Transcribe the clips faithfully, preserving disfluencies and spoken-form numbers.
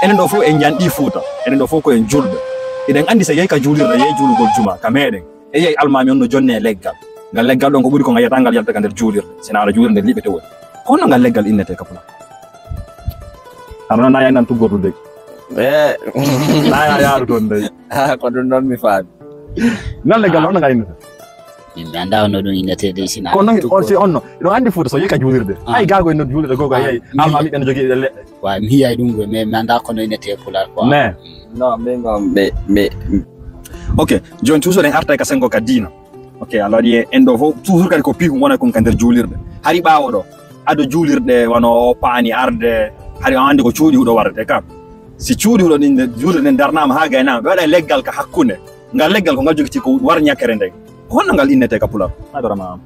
Enen ɗo fof en njanɗi Fuuta, enen ɗo fof ko en julɓe. Eɗen anndi so yehi ka juulirde, yehi juulugol juma ka meɗen, e yehi almaami on no jonne e leggal. Ngal leggal ɗon ko ɓuri ko ngal yiyata ngal yalta ka nder juulirde, sina ara juulirde liɓete woni. Kono ngal leggal innete ka pulaar? Aɗa nana yanan tuggordu dey. E naya yaaru toon dey. Ha, ko ɗum ɗon mi faami. Ngal leggal hono ngal innete? Min mi annda hono ɗum innete dey, sina ko noon. On si onno iɗo anndi Fuuta so yehi ka juulirde, ay gaago en no juulirde goo ko yehi almaami ɓe no jogii leɗɗe. Wa mi yiyay ɗum ɗo, mais mi annda kono innete e pulaar quoi. Mais non, min gom ɓe ɓe. Ok, jooni toujours en artay ka sengo ka diina. Ok, Allah waɗi en ɗo fof toujours kadi ko piihu wona kon ka nder juulirɗe. Hari ɓaawo ɗo ado juulirɗe wano o paani arde, hari on anndi ko cuuɗi huɗo warde kam. Si cuuɗi huɗo ɗin juulirɗe ɗen darnaama haa gaynaama, ɓe waɗa leggal ka hakkunde. Ngal leggal ko ngal jogiti ko war ñakere nden. Ko honno ngal innete ka pulaar? Adarama am.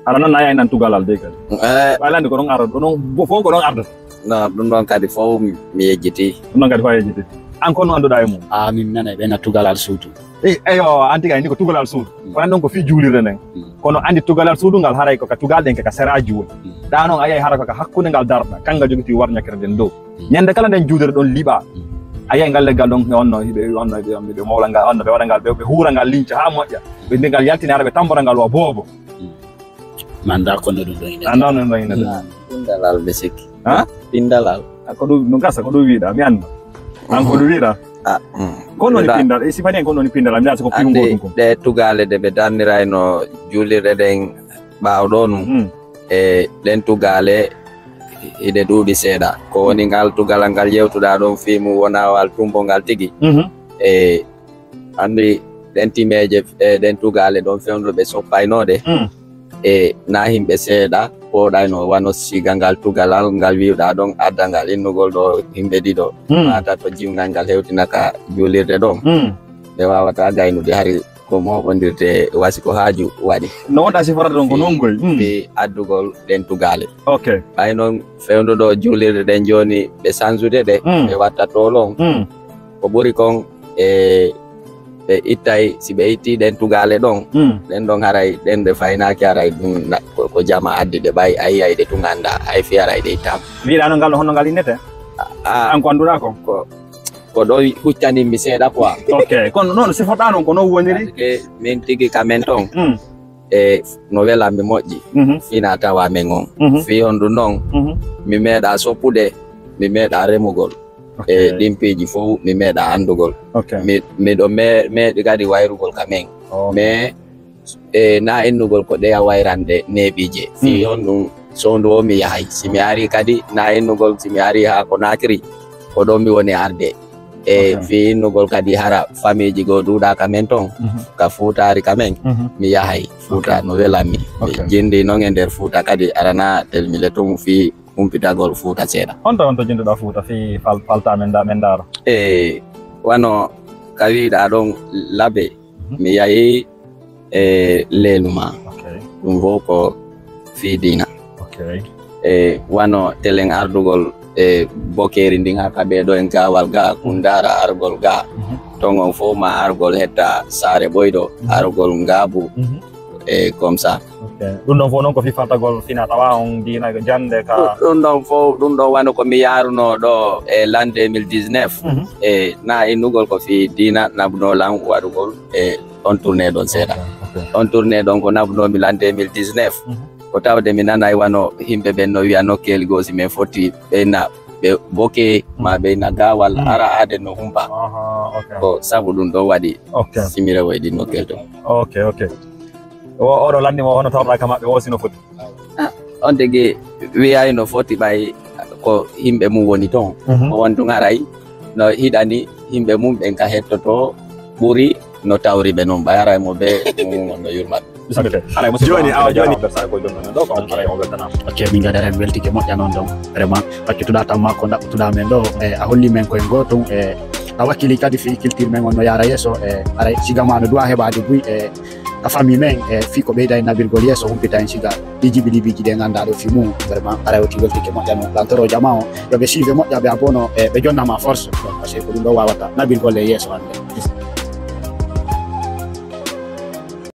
Aɗa nan a yaynan tugalal dey kadi. Eh, walande ko ɗon arata, ko ɗon fof ko ɗon ardata. No, ɗum ɗon kadi fof mi mi yejjiti. Ɗum ɗon kadi fof a yejjiti. An ko no annduɗaa e mum? A min nana ɓe na tugalal suudu. E eyo, an tigi a inni ko tugalal suudu. Ko an ɗon ko fii juulirde nden. Kono anndi tugalal suudu ngal haray ko ka tugal ɗen ka seraaji woni. Ɗa noon a yiyay hara ko ka hakkunde ngal darɗa, kan ngal jogiti war ñakere nden dow. Ñande kala nden juulirde ɗon liɓa. A yiyay ngal leggal ɗon e onno hiɓe onno hiɓe on ɓe mawla ngal onno ɓe waɗa ngal ɓe ɓe huura ngal linca haa moƴƴa. Ɓe mbi ngal yaltini hara ɓe tambora ngal wa boobo. Manda kono ɗum ɗo ina. Anda on ɗo ina. Pindalal ɓe sikki. Ha? Pindalal. A ko ɗum ɗum gasa ko ɗum wiɗa mi anda. An ko ɗum wiɗa. Ah, mm. Kono ni Wiɗa- pindal e sifani en kono ni pindal mi asa ko pingo Ande ɗum ko. Ɗe tugale de ɓe darnirayno juulirɗe ɗen ɓaawo ɗo num. Mm. E ɗen tugale hiɗe ɗuuɗi seeɗa. Ko woni ngal tugalal ngal yewtuɗa ɗon fii mum wona wal tumbo ngal tigi. Mhm. E anndi ɗen timeeje e ɗen tugaale ɗon fewndo ɓe soppaynooɗe. Mm. E na himɓe seeɗa pooɗayno wano siga ngal tugalal ngal wiwɗa ɗon adda ngal innugol ɗo himɓe ɗiɗo. Mm. Mata to jiwngal ngal hewtina ka juulirde ɗon. Mm. Ɓe wawata gaynude hari ko moɓondirte wasi ko haaju waɗi. No wonta siforata ɗon ko non goy. Mm. Fi addugol ɗen tugaale. Ok. Ɓay noon fewndo ɗo juulirde ɗen jooni ɓe sansude ɗe. Mm. Ɓe watta toolon. Mm. Ko ɓuri kon e ɓe ittay si ɓe itti ɗen tugaale ɗon. Mm. Ɗen ɗon haray ɗen ɓe faynaaki haray ɗum na- ko ko jama addi ɗe ɓay a yiyay ɗe tun annda hay fi haray ɗe ittaama. Wiɗa no ngal no honno ngal innete? A- An ko annduɗa ko? Ko ko ɗo huccanin mi seeɗa quoi. Ok, kono noon sifoɗa noon ko noon woniri? Parce que min tigi ka men ton. Mm. E no welammi moƴƴi. Mhm. Fina tawa men on. Mhm. Fi honɗum noon. Mhm. Mi meeɗa soppude mi meeɗa remugol. Ok. E ɗin piiji fof mi meeɗa anndugol. Ok. Mi- miɗo me- meeɗi kadi wayrugol ka men. Ok. Mais e na innugol ko ɗeya wayrande neeɓiije fi Mm. Honɗum sowndu o mi yahay si mi ari kadi na innugol si mi ari ha ko nakiri ko ɗo mi woni arde e Ok. Fi innugol kadi hara famiiji goo ɗuuɗa ka men ton Mhm. Ka fuutaari ka men Mhm. Mi yahay fuuta Ok. No welammi Ok. Jindi noon e nder fuuta kadi arana tel mile tun fi humpitagol fuuta seeɗa. Honto honto jinduɗa fuuta fi fal- falta men da men ndaara? E wano ka wiɗa ɗon labe Mhm. Mi yahi e leenuma. Ok. Ɗum fof ko fii diina. Ok. E wano telen ardugol e bokeeri ndin haka ɓeeɗo en gaawal ga kundaara argol ga Mhm. ton on fof ma argol hetta saare ɓoyɗo Mhm. Argol ngaabu Mhm. E comme ça. Ok. Ɗum ɗon fof noon ko fii faltagol fina tawa on diina jannde ka Ɗum ɗon fof ɗum ɗon wano ko mi yaaruno ɗo e l'an deux mille dix-neuf Mhm. E na innugol ko fii diina nabno lan waɗugol e on tourné ɗon seeɗa. Ok, ok. On tourné ɗon ko naɓnomi lan deux mille dix-neuf Mhm. Ko tawde mi nanay wano yimɓe ɓen no wiya nokkeeli goo si min fotti ɓeyna ɓe boke ma Mhm. Ɓeyna gaawal Mhm. Ara aaden no humpa. Aha, ok. Ko sabu ɗum ɗon waɗi Ok. Si mi rewoy ɗi nokkeeli ɗon. Ok, ok. O oɗo lanndi mo hono tawɗa ka maɓɓe o sino foti? Ah, on tigi wiyay no foti ɓay ko yimɓe mum woni toon Mhm. Ko won tun haray no hiɗani yimɓe mum ɓen ka hettoto ɓuri no tawri ɓe noon ɓay haray mo be mum on no yurmat. Bisimilla. Haray mo jooni awa jooni bersare ko jooni ɗo ko haray o weltana. Ok min gadi haray mi weltike moƴƴa noon ɗon vraiment accituɗa tan ma ko ɗaɓɓutuɗa men ɗo e a holli men koye gootum e a wakkili kadi fii culture men on no yaara yeeso e haray siga ma no duwa heɓaade buy e ka famille men e fii ko ɓeyda e nabirgol yeeso humpita en siga ɗi jibi libiiji ɗi ngannduɗaa ɗo fii mum vraiment haray o ti weltike moƴƴa noon lantoro jama o yo ɓe suive moƴƴa ɓe abono e ɓe jonnama force parce que ko ɗum ɗo wawata nabirgol e yeeso hannde.